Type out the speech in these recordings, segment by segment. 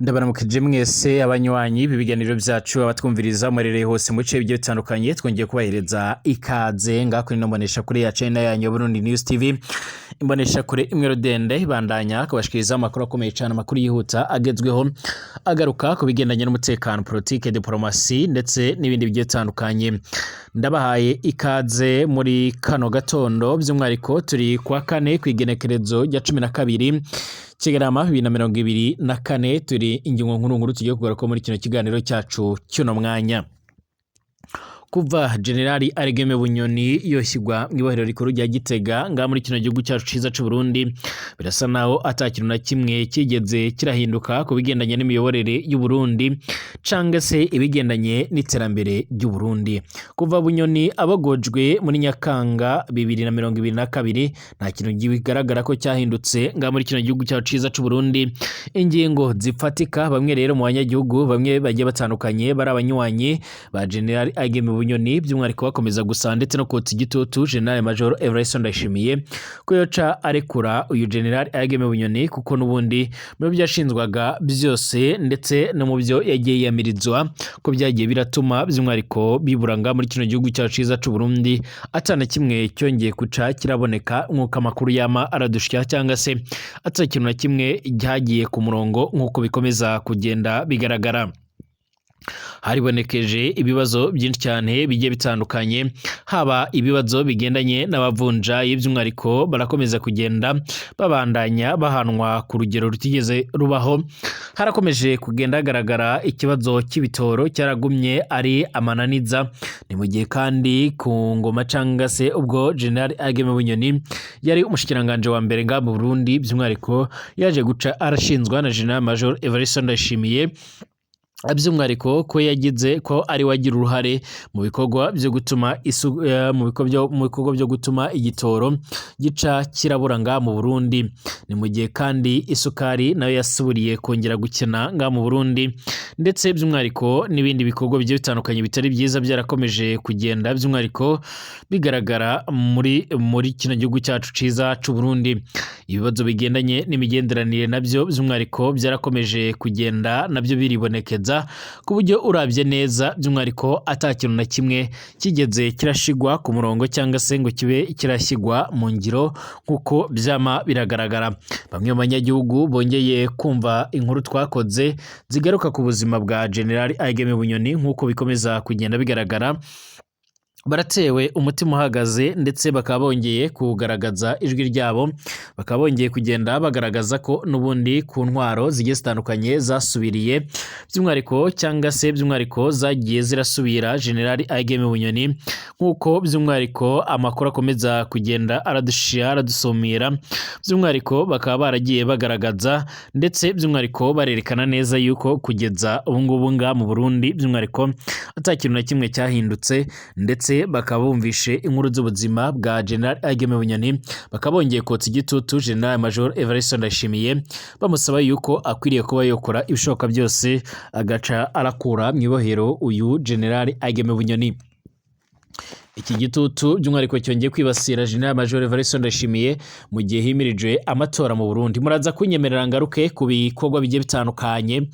Ndabaramukije mwese abanywanyi b'ibiganiro vyacu, abatwumviriza murereye hose mu bice bigiye bitandukanye. Twongeye kubahereza ikaze ngaho kuri ino mboneshakure ya channel yanyu Burundi News TV, imboneshakure imwe rudende ibandanya kubashikiriza amakuru akomeye cane, amakuru yihuta agezweho, agaruka ku bigendanye n'umutekano, politike, diplomasi ndetse n'ibindi bigiye bitandukanye. Ndabahaye ikaze muri kano gatondo, by'umwihariko turi kwa kane kw'igenekerezo rya 12 Kigarama 2024. Turi ingingo nkuru nkuru tugiye kugaruka muri kino kiganiro cyacu cy'uno mwanya. Kuva Generali Aregeme Bunyoni yoshyirwa mu ibohero rikuru rya Gitega ngaha muri kino gihugu cyacu ciza c'u Burundi, birasa naho ata kintu na kimwe kigeze kirahinduka ku bigendanye n'imiyoborere y'u Burundi canke se ibigendanye n'iterambere ry'u Burundi. Kuva Bunyoni abogojwe muri Nyakanga 2022, nta kintu kigaragara ko cyahindutse ngaha muri kino gihugu cyacu ciza c'u Burundi. Ingingo zifatika, bamwe rero mu banyagihugu bamwe bagiye batandukanye bari abanywanyi ba Generali Ageme Bunyoni, by'umwihariko bakomeza gusa ndetse no kotsa igitutu General Major Evariste Ndayishimiye ko yoca arekura uyu General Ageme Bunyoni, kuko n'ubundi mu byo yashinzwaga byose ndetse no mu byo yagiye yiyamirizwa ko byagiye biratuma by'umwihariko biburanga muri kino gihugu cyacu ciza c'u Burundi, atana kimwe cyongeye kuca kiraboneka nk'uko amakuru yama aradushya, cyangwa se ata kintu na kimwe cyagiye ku murongo nk'uko bikomeza kugenda bigaragara. Haribonekeje ibibazo byinshi cyane bigiye bitandukanye, haba ibibazo bigendanye n'abavunjayi, by'umwihariko barakomeza kugenda babandanya bahanwa ku rugero rutigeze rubaho. Harakomeje kugenda hagaragara ikibazo cy'ibitoro cyaragumye ari amananiza. Ni mu gihe kandi ku ngoma cyangwa se ubwo General Ageme Bunyoni yari umushikiranganji wa mbere ngaha mu Burundi, by'umwihariko yaje guca arashinzwa na General Major Evariste Ndayishimiye, by'umwihariko ko yagize ko ari we agira uruhare mu bikorwa byo gutuma isu, mu bikorwa byo gutuma igitoro gica kirabura ngaha mu Burundi. Ni mu gihe kandi isukari nayo yasubiriye kongera gukena ngaha mu Burundi, ndetse by'umwihariko n'ibindi bikorwa bigiye bitandukanye bitari byiza byarakomeje kugenda by'umwihariko bigaragara muri kino gihugu cyacu ciza c'u Burundi. Ibibazo bigendanye n'imigenderanire nabyo by'umwihariko byarakomeje kugenda nabyo biribonekeza, ku buryo urabye neza by'umwihariko ata kintu na kimwe kigeze kirashigwa ku murongo cyangwa se ngo kibe kirashyigwa mu ngiro nk'uko byama biragaragara. Bamwe mu banyagihugu bongeye kumva inkuru twakoze zigaruka ku buzima bwa General Ageme Bunyoni nk'uko bikomeza kugenda bigaragara, baratewe umutima uhagaze, ndetse bakaba bongeye kugaragaza ijwi ryabo, bakaba bongeye kugenda bagaragaza ko n'ubundi ku ntwaro zigiye zitandukanye zasubiriye by'umwihariko cyangwa se by'umwihariko zagiye zirasubira General Ageme Bunyoni, nk'uko by'umwihariko amakuru akomeza kugenda aradushira aradusumira. By'umwihariko bakaba baragiye bagaragaza ndetse by'umwihariko barerekana neza yuko kugeza ubu ngubu ngaha mu Burundi by'umwihariko ata kintu na kimwe cyahindutse, ndetse bakaba bumvishe inkuru z'ubuzima bwa General Ageme Bunyoni, bakaba bongeye kotsa igitutu General Major Evariste Ndayishimiye, bamusaba yuko akwiriye kuba yokora ibishoboka byose agaca arakura mu ibohero uyu General Ageme Bunyoni. Iki gitutu by'umwihariko cyongeye kwibasira General Major Evariste Ndayishimiye mu gihe himirije amatora mu Burundi. Muraza kunyemerera ngaruke ku bikorwa bigiye bitandukanye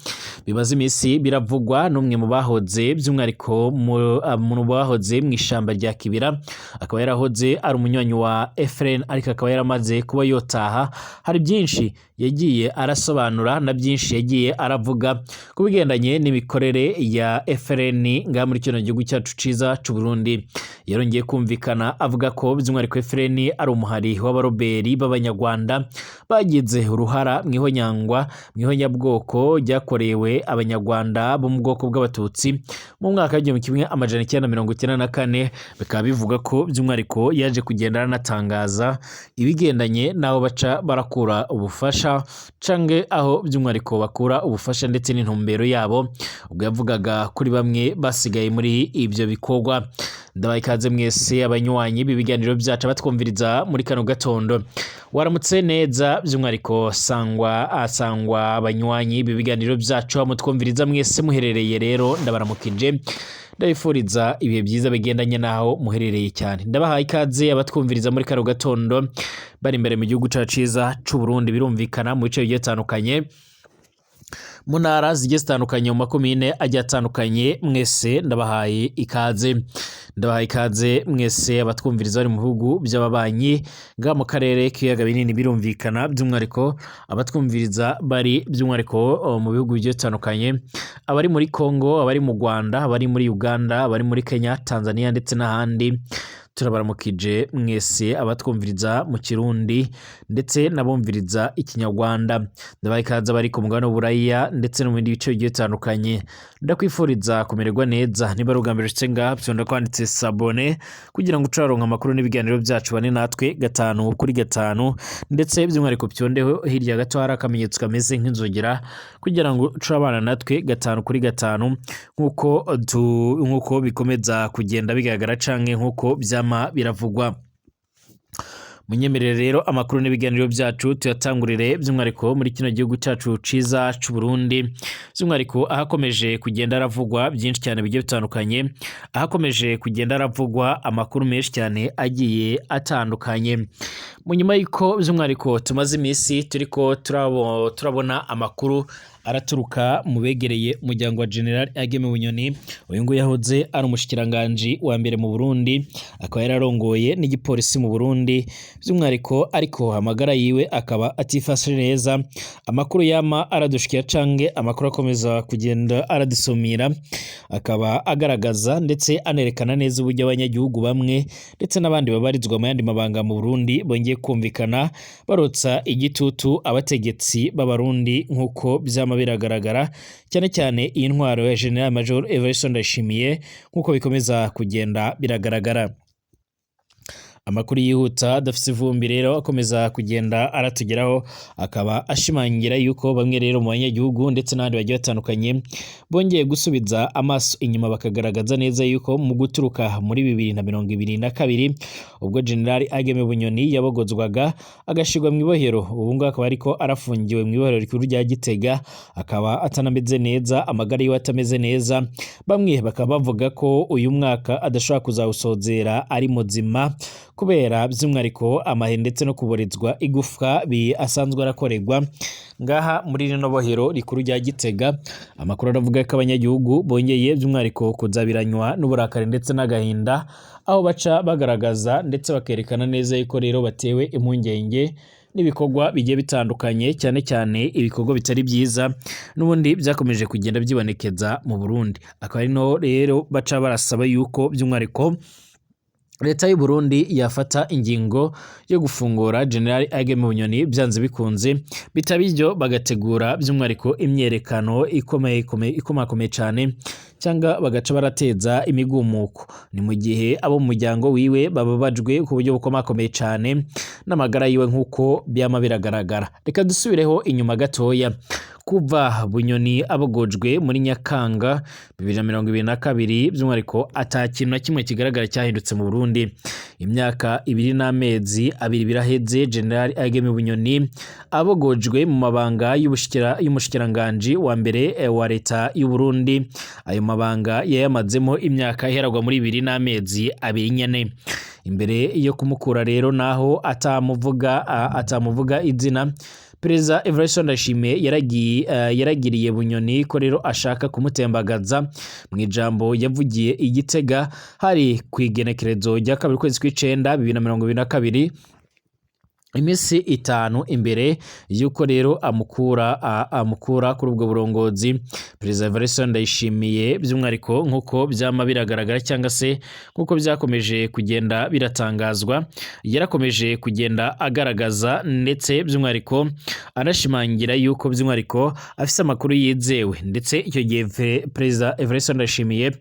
bimaze iminsi biravugwa n'umwe mu bahoze by'umwihariko mu bahoze mu ishamba rya Kibira, akaba yarahoze ari umunywanyi wa FRN ariko akaba yaramaze kuba yotaha. Hari byinshi yagiye arasobanura na byinshi yagiye aravuga ku bigendanye n'imikorere ya FRN ngaha muri kino gihugu cyacu ciza c'u Burundi. Yarongeye kumvikana avuga ko by'umwihariko FRN ari umuhari w'abaroberi b'Abanyarwanda bagize uruhara mu ihonyangwa, mu ihonyabwoko ryakorewe Abanyarwanda bo mu bwoko bw'Abatutsi mu mwaka w'1994. Bikaba bivuga ko by'umwihariko yaje kugenda aranatangaza ibigendanye n'aho baca barakura ubufasha canke aho by'umwihariko bakura ubufasha ndetse n'intumbero yabo, ubwo yavugaga kuri bamwe basigaye muri ibyo bikorwa. Ndabaha ikaze mwese abanywanyi b'ibiganiro byacu, batwumviriza muri kano gatondo. Waramutse neza by'umwihariko sangwa asangwa abanywanyi b'ibiganiro byacu mutwumviriza mwese muherereye. Rero ndabaramukije, ndabifuriza ibihe byiza bigendanye n'aho muherereye cyane. Ndabahaye ikaze abatwumviriza muri kano gatondo bari imbere mu gihugu cyacu ciza c'u Burundi, birumvikana mu bice bigiye bitandukanye. Mu ntara zigiye zitandukanye, mu makomine agiye atandukanye, mwese ndabahaye ikaze. Ndabahaye ikaze mwese abatwumviriza bari mu bihugu by'ababanyi ngaha mu karere k'ibiyaga binini, birumvikana by'umwihariko abatwumviriza bari by'umwihariko mu bihugu bigiye bitandukanye, abari muri Congo, abari mu Rwanda, abari muri Uganda, abari muri Kenya, Tanzania ndetse n'ahandi. Turabaramukije mwese abatwumviriza mu Kirundi ndetse n'abumviriza Ikinyarwanda. Ndabaha ikaze abari ku mugabane w'Uburaya ndetse no mu bindi bice bigiye bitandukanye. Ndakwifuriza kumererwa neza. Niba ari ubwa mbere ushitse ngaha, fyonda kwanditse s'abonner kugira ngo uce uraronka amakuru n'ibiganiro byacu, bane natwe gatanu kuri gatanu, ndetse by'umwihariko pyondeho hirya gato hari akamenyetso kameze nk'inzogera kugira ngo uce urabana natwe gatanu kuri gatanu, nk'uko bikomeza kugenda bigaragara canke nk'uko vyama biravugwa. Munyemerere rero amakuru n'ibiganiro byacu tuyatangurire by'umwihariko muri kino gihugu cyacu ciza c'u Burundi, by'umwihariko ahakomeje kugenda haravugwa byinshi cyane bigiye bitandukanye, ahakomeje kugenda haravugwa amakuru menshi cyane agiye atandukanye. Mu nyuma y'uko by'umwihariko tumaze iminsi turiko turabona amakuru araturuka mu begereye umuryango wa General Ageme Bunyoni, uyu nguyu yahoze ari umushikiranganji wa mbere mu Burundi, akaba yararongoye n'igipolisi mu Burundi by'umwihariko, ariko amagara yiwe akaba atifashe neza. Amakuru yama aradushikira canke amakuru akomeza kugenda aradusumira akaba agaragaza ndetse anerekana neza uburyo abanyagihugu bamwe ndetse n'abandi babarizwa mu yandi mabanga mu Burundi bongeye kumvikana barotsa igitutu abategetsi b'Abarundi, nk'uko vyama biragaragara, cyane cyane iyi ntwaro ya General Major Evariste Ndayishimiye, nk'uko bikomeza kugenda biragaragara. Amakuru yihuta adafise ivumbi rero akomeza kugenda aratugeraho akaba ashimangira yuko bamwe rero mu banyagihugu ndetse n'abandi bagiye batandukanye bongeye gusubiza amaso inyuma, bakagaragaza neza yuko mu guturuka muri 2022, ubwo General Ageme Bunyoni yabogozwaga agashirwa mu ibohero, ubu ngubu akaba ariko arafungiwe mu ibohero rikuru rya Gitega, akaba atanameze neza, amagara yiwe atameze neza. Bamwe bakaba bavuga ko uyu mwaka adashobora kuzawusozera ari muzima, kubera by'umwihariko amahe ndetse no kuborezwa igufwa asanzwe arakorerwa ngaha muri rino bohero rikuru rya Gitega. Amakuru aravuga ko abanyagihugu bongeye by'umwihariko kuzabiranywa n'uburakari ndetse n'agahinda, aho baca bagaragaza ndetse bakerekana neza yuko rero batewe impungenge n'ibikorwa bigiye bitandukanye, cyane cyane ibikorwa bitari byiza n'ubundi byakomeje kugenda byibonekeza mu Burundi. Akaba ari no rero baca barasaba yuko by'umwihariko leta y'u Burundi yafata ingingo yo gufungura General Ageme Bunyoni byanze bikunze, bitaba ibyo bagategura by'umwihariko imyerekano ikomeye ikomakomeye cyane, cyangwa bagaca barateza imigumuko. Ni mu gihe abo mu muryango wiwe bababajwe ku buryo bukomakomeye cyane n'amagara yiwe, nk'uko byama biragaragara. Reka dusubireho inyuma gatoya. Kuva Bunyoni abogojwe muri Nyakanga 2022, by'umwihariko ata kintu na kimwe kigaragara cyahindutse mu Burundi. Imyaka 2 n'amezi 2 biraheze General Ageme Bunyoni abogojwe mu mabanga y'umushikiranganji wa mbere wa leta y'u Burundi. Ayo mabanga yayamazemo imyaka iheragwa muri 2 n'amezi 2 nyene. Imbere yo kumukura rero, naho atamuvuga izina, Perezida Evariste Ndayishimiye yaragiriye Bunyoni ko rero ashaka kumutembagaza. Mu ijambo yavugiye i Gitega hari ku igenekerezo rya 2 kwezi kw'icenda 2022, iminsi 5 imbere yuko rero amukura kuri ubwo burongozi, Perezida Evariste Ndayishimiye by'umwihariko, nk'uko byama biragaragara cyangwa se nk'uko byakomeje kugenda biratangazwa, yarakomeje kugenda agaragaza ndetse by'umwihariko anashimangira yuko by'umwihariko afise amakuru yizewe. Ndetse icyo gihe Perezida Evariste Ndayishimiye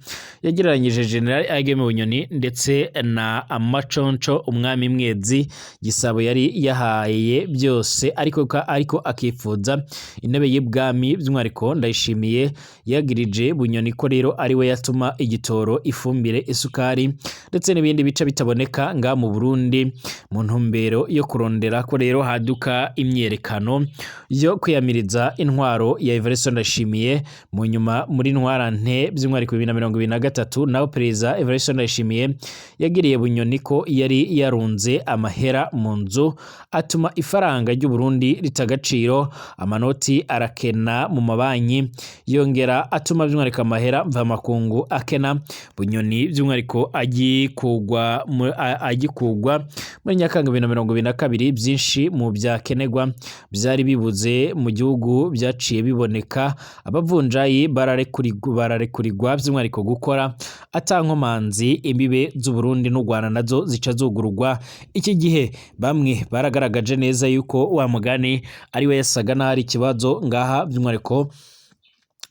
yagereranyije General Ageme Bunyoni ndetse na Amaconco umwami Mwezi Gisabo yari yahaye byose, ariko akifuza intebe y'ibwami. By'umwihariko Ndayishimiye yagirije Bunyoni ko rero ari we yatuma igitoro, ifumbire, isukari ndetse n'ibindi bice bitaboneka nga mu Burundi, mu ntumbero yo kurondera ko rero haduka imyerekano yo kwiyamiriza intwaro ya Evariste Ndayishimiye. Mu nyuma muri ntwarante by'umwihariko 2023, naho Perezida Evariste Ndayishimiye yagiriye Bunyoni ko yari yarunze amahera mu nzu. atuma ifaranga ry'u Burundi rita agaciro, amanoti arakena mu mabanki, yongera atuma by'umwihariko amahera mvamakungu akena. Bunyoni by'umwihariko agikugwa muri Nyakanga 2022, byinshi mu byakenerwa byari bibuze mu gihugu byaciye biboneka, abavunjayi bararekurirwa by'umwihariko gukora atankomanzi, imbibe z'u Burundi n'u Rwanda nazo zica zugururwa. Iki gihe bamwe baragaragaje neza yuko wa mugani ari we yasaga n'ahari ikibazo ngaha by'umwihariko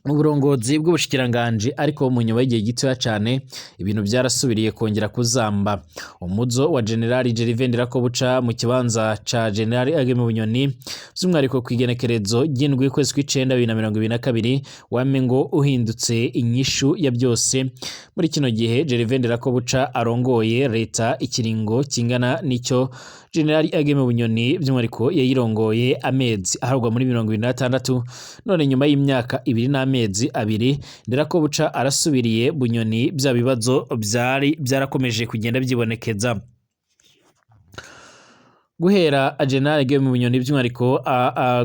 mu burongozi bw'ubushikiranganji, ariko mu nyuma y'igihe gitoya cane ibintu byarasubiriye kongera kuzamba. Umuzo wa General Gervais Ndirakobuca mu kibanza ca General Ageme Bunyoni by'umwihariko kw'igenekerezo ry'indwi kwezi kw'icenda 2022 wame ngo uhindutse inyishu ya byose. Muri kino gihe Gervais Ndirakobuca arongoye leta ikiringo kingana n'icyo General Ageme Bunyoni by'umwihariko yayirongoye amezi aharugwa muri 26, none nyuma y'imyaka 2 n'amezi 2 Ndirakobuca arasubiriye Bunyoni, bya bibazo byari byarakomeje kugenda byibonekeza. Guhera General Ageme Bunyoni by'umwihariko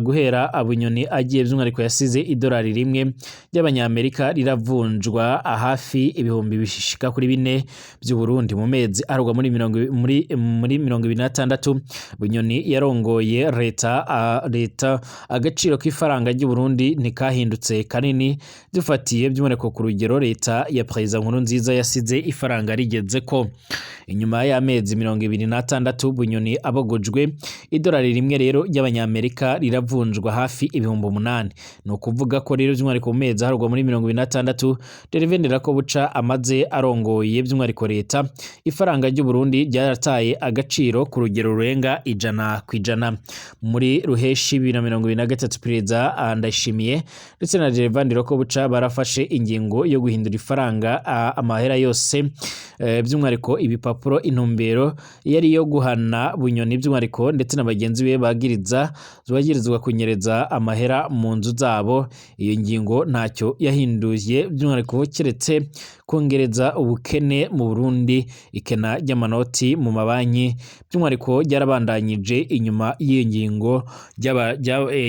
guhera Bunyoni agiye by'umwihariko yasize idolari rimwe ry'abanyamerika riravunjwa hafi ibihumbi bishika kuri 4 by'u Burundi mu mezi aharugwa muri 26. Bunyoni yarongoye leta agaciro k'ifaranga ry'u Burundi ntikahindutse kanini dufatiye by'umwihariko ku rugero leta ya Perezida Nkurunziza yasize ifaranga rigeze ko. Inyuma y'amezi 26 Bunyoni abogojwe, idolari rimwe rero ry'abanyamerika riravunjwa hafi 8,000. Ni ukuvuga ko rero by'umwihariko mu mezi aharugwa muri 26 Gervais Ndirakobuca amaze arongoye by'umwihariko leta, ifaranga ry'u Burundi ryarataye agaciro ku rugero rurenga 100%. Muri ruheshi 2023 Perezida Ndayishimiye ndetse na Gervais Ndirakobuca barafashe ingingo yo guhindura ifaranga amahera yose by'umwihariko ibipapuro, intumbero yari yo guhana Bunyoni by'umwihariko ndetse na bagenzi be bagirizwa kunyereza amahera mu nzu zabo. Iyo ngingo ntacyo yahinduye by'umwihariko keretse kongereza ubukene mu Burundi. Ikena ry'amanoti mu mabanki by'umwihariko ryarabandanyije inyuma y'iyo ngingo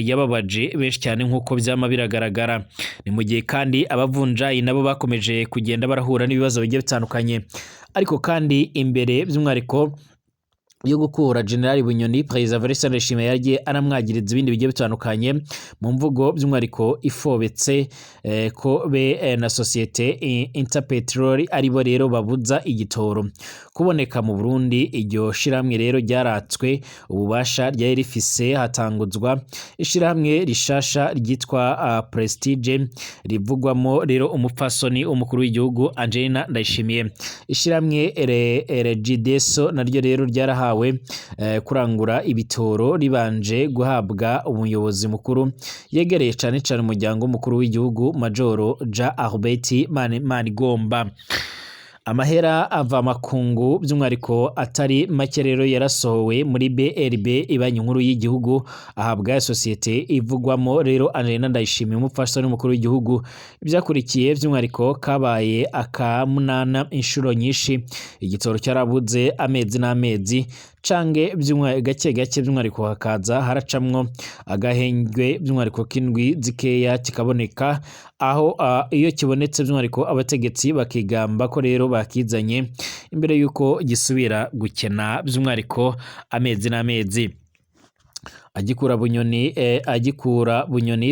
yababaje benshi cyane nk'uko byama biragaragara. Ni mu gihe kandi abavunjayi nabo bakomeje kugenda barahura n'ibibazo bigiye bitandukanye, ariko kandi imbere by'umwihariko yo gukura General Bunyoni, Perezida Evariste Ndayishimiye yagiye anamwagiriza ibindi bigiye bitandukanye mu mvugo by'umwihariko ifobetse ko be na sosiyete Interpetrol aribo rero babuza igitoro kuboneka mu Burundi. Iryo shirahamwe rero ryaratswe ububasha ryari rifise, hatanguzwa ishirahamwe rishasha ryitwa Prestige rivugwamo rero umupfasoni umukuru w'igihugu Angelina Ndayishimiye. Ishirahamwe RGDSO naryo rero ryarahawe kurangura ibitoro ribanje guhabwa umuyobozi mukuru yegereye cane cane umuryango mukuru w'igihugu Majoro Jean Albert Manigomba. Amahera ava makungu by'umwihariko atari make rero yarasohowe muri BRB ibanki nkuru y'igihugu ahabwa sosiyete ivugwamo rero Angelina Ndayishimiye umupfasoni w'umukuru w'igihugu. Ibyakurikiye by'umwihariko kabaye akamunana inshuro nyinshi, igitoro cyarabuze amezi n'amezi cange gake gake by'umwihariko hakaza haracamwo agahengwe by'umwihariko k'indwi zikeya kikaboneka, aho iyo kibonetse by'umwihariko abategetsi bakigamba ko rero bakizanye imbere yuko gisubira gukena by'umwihariko amezi n'amezi. Agikura Bunyoni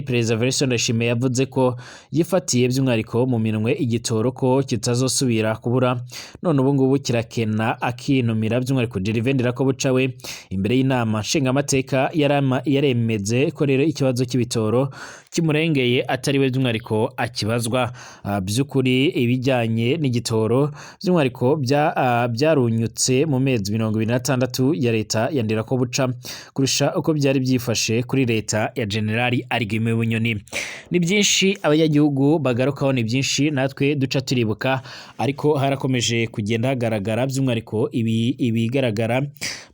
Perezida Evariste Ndayishimiye yavuze ko yifatiye by'umwihariko mu minwe igitoro ko kitazosubira kubura, none ubu ngubu kirakena akinumira. By'umwihariko Gervais Ndirakobuca we imbere y'inama nshingamateka yaremeze ko rero ikibazo cy'ibitoro kimurengeye atari we by'umwihariko akibazwa. By'ukuri ibijyanye n'igitoro by'umwihariko byarunyutse mu mezi 26 ya leta ya Ndirakobuca kurusha uko byari byifashe kuri leta ya General Alain Bunyoni. Ni byinshi abanyagihugu bagarukaho, ni byinshi natwe duca turibuka, ariko harakomeje kugenda hagaragara by'umwihariko ibigaragara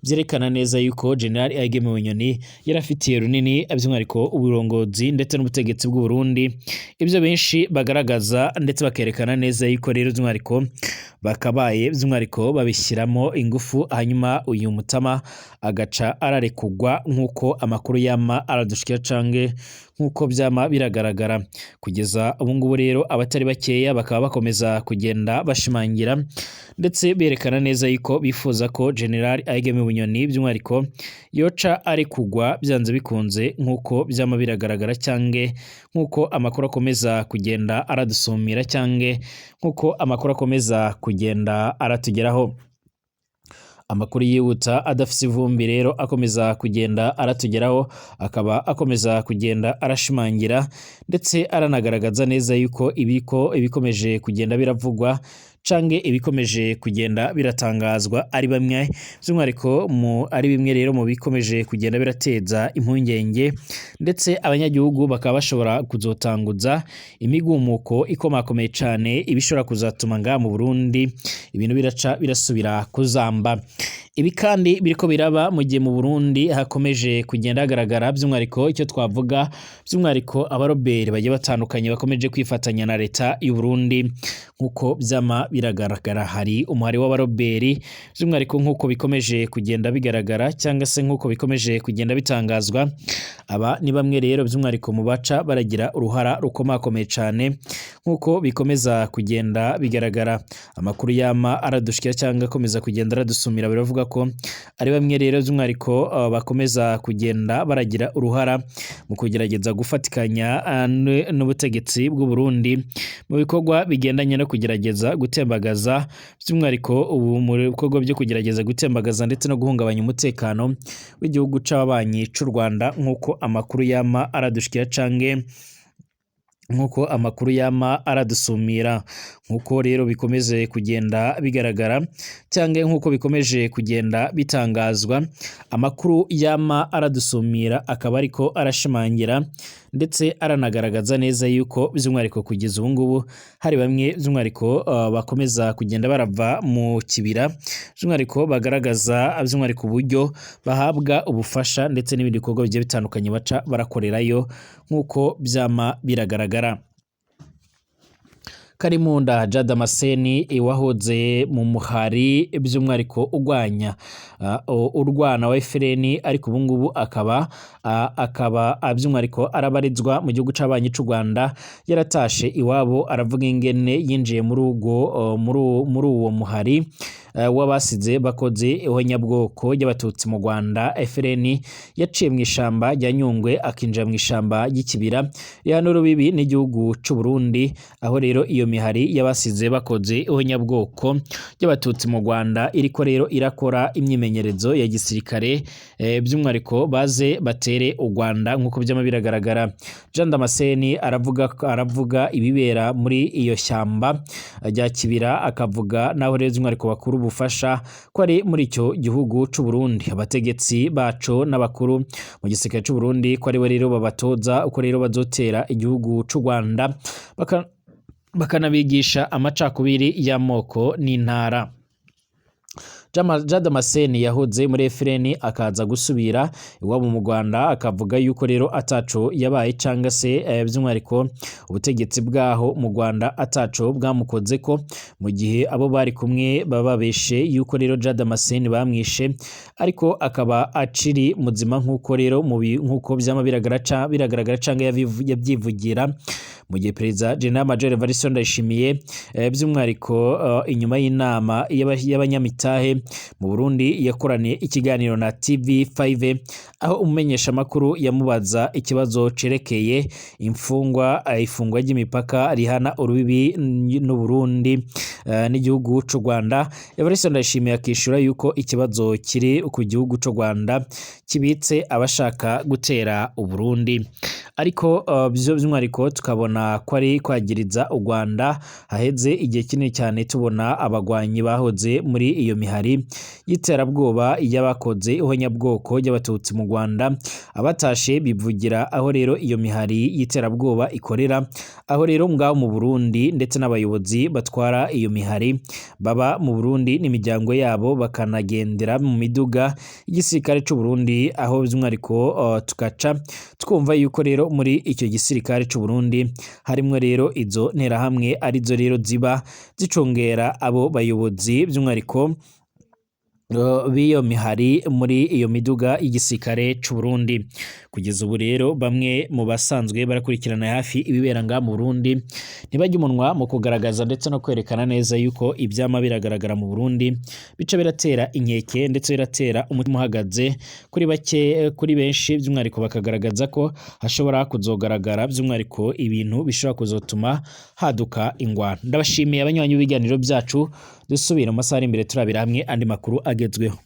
byerekana neza yuko General Alain Bunyoni yarafitiye runini by'umwihariko uburongozi ndetse n'ubutegetsi bw'u Burundi. Ibyo benshi bagaragaza ndetse bakerekana neza yuko rero by'umwihariko bakabaye by'umwihariko babishyiramo ingufu, hanyuma uyu mutama agaca ararekugwa nk'uko amakuru yama aradushikira cange nk'uko byama biragaragara kugeza ubu ngubu. Rero abatari bakeya bakaba bakomeza kugenda bashimangira ndetse berekana neza yuko bifuza ko General Alain Bunyoni by'umwihariko yoca arekugwa byanze bikunze, nk'uko byama biragaragara cyange nk'uko amakuru akomeza kugenda aradusumira cyange nk'uko amakuru akomeza kugenda aratugeraho. Amakuru yihuta adafise ivumbi rero akomeza kugenda aratugeraho akaba akomeza kugenda arashimangira ndetse aranagaragaza neza yuko ibikomeje kugenda biravugwa cange ibikomeje kugenda biratangazwa ari bamwe by'umwihariko mu ari bimwe rero mu bikomeje kugenda birateza impungenge, ndetse abanyagihugu bakaba bashobora kuzotanguza imigumuko ikomakomeye cane, ibishobora kuzatuma ngaha mu Burundi ibintu biraca birasubira kuzamba. Ibi kandi biriko biraba mu gihe mu Burundi hakomeje kugenda hagaragara by'umwihariko icyo twavuga by'umwihariko abaroberi bagiye batandukanye bakomeje kwifatanya na leta y'u Burundi nk'uko byama biragaragara. Hari umuhari w'abaroberi by'umwihariko nk'uko bikomeje kugenda bigaragara cyangwa se nk'uko bikomeje kugenda bitangazwa. Aba ni bamwe rero by'umwihariko mu baca baragira uruhara rukomakomeye cane nk'uko bikomeza kugenda bigaragara. Amakuru yama aradushikira cyangwa akomeza kugenda aradusumira biravuga ko ari bamwe rero by'umwihariko bakomeza kugenda baragira uruhara mu kugerageza gufatikanya n'ubutegetsi bw'u Burundi mu bikorwa bigendanye no kugerageza gutembagaza, by'umwihariko ubu mu bikorwa byo kugerageza gutembagaza ndetse no guhungabanya umutekano w'igihugu c'ababanyi c'u Rwanda, nk'uko amakuru yama aradushikira cange nk'uko amakuru yama aradusumira. Nk'uko rero bikomeze kugenda bigaragara cyangwa nk'uko bikomeje kugenda bitangazwa, amakuru yama aradusumira akaba ariko arashimangira ndetse aranagaragaza neza yuko by'umwihariko kugeza ubu ngubu hari bamwe by'umwihariko bakomeza kugenda barava mu kibira, by'umwihariko bagaragaza by'umwihariko uburyo bahabwa ubufasha ndetse n'ibindi bikorwa bigiye bitandukanye baca barakorerayo nk'uko byama biragaragara. Karimunda Jean Damascene wahoze mu muhari by'umwihariko urwanya urwana wa FLN, ariko ubu ngubu akaba by'umwihariko arabarizwa mu gihugu c'abanyi c'u Rwanda, yaratashe iwabo aravuga ingene yinjiye muri ubwo muri uwo muhari w'abasize bakoze ihonyabwoko ry'abatutsi mu Rwanda FLN, yaciye mu ishamba rya Nyungwe akinjira mu ishamba ry'ikibira rihana urubibi n'igihugu c'u Burundi, aho rero iyo mihari y'abasize bakoze ihonyabwoko ry'abatutsi mu Rwanda iriko rero irakora imyimenyerezo ya gisirikare, by'umwihariko baze batere u Rwanda nk'uko byama biragaragara. Jean Damascene aravuga ibibera muri iyo shyamba rya kibira, akavuga naho rero by'umwihariko bakuru ubufasha ko ari muri icyo gihugu c'u Burundi, abategetsi baco n'abakuru mu gisirikare c'u Burundi ko ari bo rero babatoza uko rero bazotera igihugu c'u Rwanda, bakanabigisha amacakubiri y'amoko n'intara. Jean Damascene yahoze muri FLN akaza gusubira iwabo mu Rwanda, akavuga yuko rero ataco yabaye cyangwa se by'umwihariko ubutegetsi bwaho mu Rwanda ataco bwamukoze ko, mu gihe abo bari kumwe bababeshe yuko rero Jean Damascene bamwishe, ariko akaba akiri muzima nk'uko rero nk'uko byama biragaragara cyangwa yabyivugira. Mu gihe Perezida General Major Evariste Ndayishimiye by'umwihariko inyuma y'inama y'abanyamitahe mu Burundi yakoraniye ikiganiro na TV5, aho umumenyesha makuru yamubaza ikibazo cerekeye ifungwa ry'imipaka rihana urubibi n'u Burundi n'igihugu c'u Rwanda. Evariste Ndayishimiye akishura yuko ikibazo kiri ku gihugu c'u Rwanda kibitse abashaka gutera u Burundi, ariko byo by'umwihariko tukabona Babona ko ari kwagiriza u Rwanda. Haheze igihe kinini cyane tubona abagwanyi bahoze muri iyo mihari y'iterabwoba y'abakoze ihonyabwoko ry'abatutsi mu Rwanda, abatashe bivugira aho rero iyo mihari y'iterabwoba ikorera, aho rero ngaho mu Burundi, ndetse n'abayobozi batwara iyo mihari baba mu Burundi n'imiryango yabo, bakanagendera mu miduga y'igisirikare c'u Burundi, aho by'umwihariko tugaca twumva yuko rero muri icyo gisirikare c'u Burundi harimwo rero izo nterahamwe, arizo rero ziba zicungera abo bayobozi by'umwihariko b'iyo mihari muri iyo miduga y'igisirikare c'u Burundi. Kugeza ubu rero bamwe mu basanzwe barakurikirana hafi ibibera ngaha mu Burundi ntibajya umunwa mu kugaragaza ndetse no kwerekana neza yuko ivyama biragaragara mu Burundi bica biratera inkeke ndetse biratera umutima uhagaze kuri bake, kuri benshi by'umwihariko bakagaragaza ko hashobora kuzogaragara by'umwihariko ibintu bishobora kuzotuma haduka ingwano. Ndabashimiye abanywanyi b'ibiganiro byacu, dusubira mu masaha ari imbere turabira hamwe andi makuru agezweho.